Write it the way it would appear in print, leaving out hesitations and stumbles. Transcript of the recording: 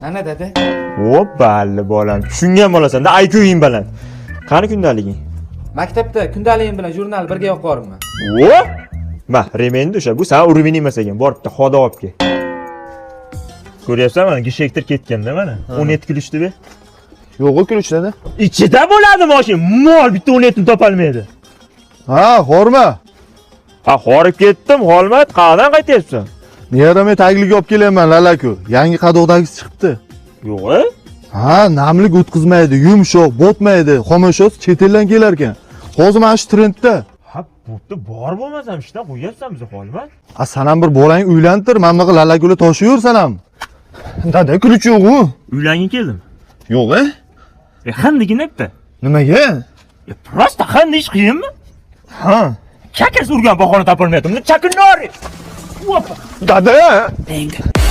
Ana, dada. O, balli bolam. Tushungan bo'lasan-da, IQing baland. Qani kundaliging? Maktabda kundaligim bilan jurnal birga yoqib yuboribman. O! Ma, ремень ni o'sha. Bu san уровень emas ekan. Borib bitta xoda olib kel. Ko'ryapsan, mana geshektir ketganda mana. 17 ключ deb. Yo'q, u ключ, dada. Ichida bo'ladi mashina. Mol bitta 17 ni topolmaydi. Ha, horma. Ha, horib ketdim, Holmat, qayerdan qaytyapsan? Niyarame taglik olib kelyapman, lalaku. Yangi qadoqdagisi chiqibdi. Yo'q, e? Ha, namlik o'tkazmaydi, yumshoq, botmaydi. Xomashyosi chet eldan kelar ekan. Hozir mana shu trendda. Ha, bo'pti, bor bo'lmasam ishdan qo'yyapsan bizni, Holmat. A, san ham bir bolang uylantir, mana bunaqa lalakuli toshiyversan ham. Dada, ключ yo'q-u. Uylangin keldim. Yo'q, e? E, xandigina bitta. Nimaga? E, просто xandi ish qiyinmi? Ha. Chakasi urgan bahona topolmayaptim. Chakinori. Dada! Venga.